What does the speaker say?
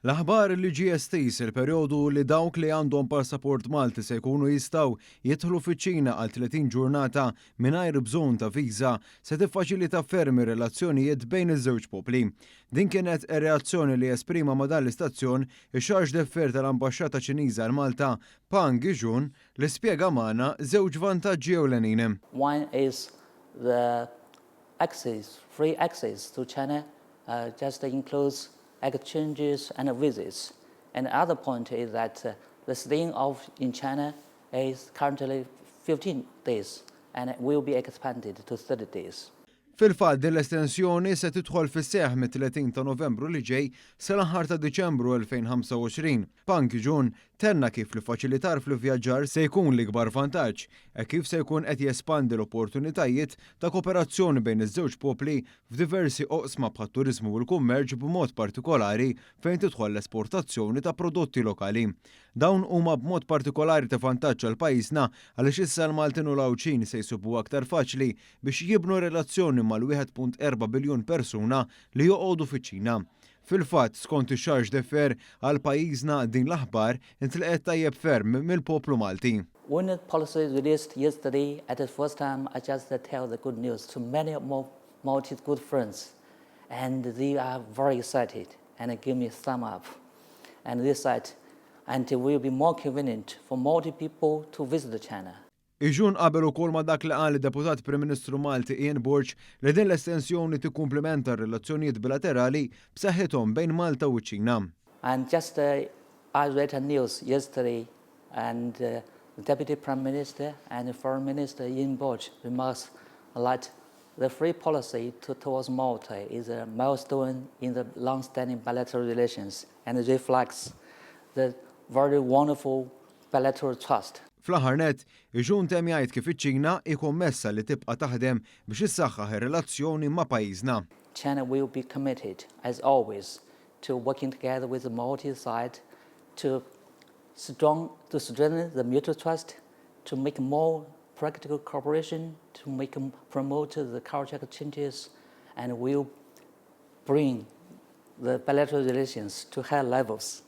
L-aħbar li ġie estiż il-perjodu li dawk li għandhom passaport Malti se jkunu jistgħu jidħlu fiċ-Ċina għal 30 ġurnata mingħajr bżonn ta' viża se tiffaċilita ferm ir-relazzjonijiet bejn iż-żewġ popli. Din kienet ir-reazzjoni li esprima ma' dan l-istazzjon ix-Chargé d'Affaires tal-Ambaxxata Ċiniża għal Malta, Pang Jun, li spjega magħna żewġ vantaġġi ewlenin. One is the access, free access to China just includes exchanges and visits. And the other point is that the staying of in China is currently 15 days and it will be expanded to 30 days. Fil-fatt, din l-estensjoni se tidħol fis-seħ mit-30 ta' Novembru li ġej sal-aħħar ta' Diċembru 2025. Pang Jun tenna kif l-faċilitar fl-vjaġġar se jkun l-ikbar vantaġġ e kif se jkun qed jespandi l-opportunitajiet ta' kooperazzjoni bejn iż-żewġ popli f'diversi oqsma bħat-turiżmu u l-kummerċ, b'mod partikolari fejn tidħol l-esportazzjoni ta' prodotti lokali. Dawn huma b'mod partikolari ta' vantaġġ għal pajjiżna għaliex issa l-Maltin u l-Għawdxin se jsibu aktar faċli biex jibnu relazzjoni mal-1.4 biljun persuna li joqogħdu fiċ-Ċina. Fil-fatt, skont ix-Chargé d'Affaires, għal pajjiżna din l-aħbar intlaqgħet tajjeb ferm mill-poplu Malti. When the policy released yesterday, at the first time, I just tell the good news to many more Maltese good friends, and they are very excited and give me a thumb up. And they said, and it will be more convenient for Maltese people to visit China. Iġun qabel ukoll ma' dak li qal deputat Prim Ministru Malti Ian Borg li din l-estensjoni tikkumplimenta r-relazzjonijiet bilaterali b'saħħithom bejn Malta u ċ-Ċina. And just I read a news yesterday, and the Deputy Prime Minister and Foreign Minister Ian Borg remarks that the free policy towards Malta is a milestone in the long-standing bilateral relations and reflects the very wonderful bilateral trust. Fl-aħħar net, Iġun temm jgħid kif iċ-Ċina hi kommessa li tibqa' taħdem biex issaħħaħ ir-relazzjoni ma' pajjiżna. China will be committed, as always, to working together with the Maltese side to strengthen the mutual trust, to make more practical cooperation, to promote the cultural exchanges, and will bring the bilateral relations to higher levels.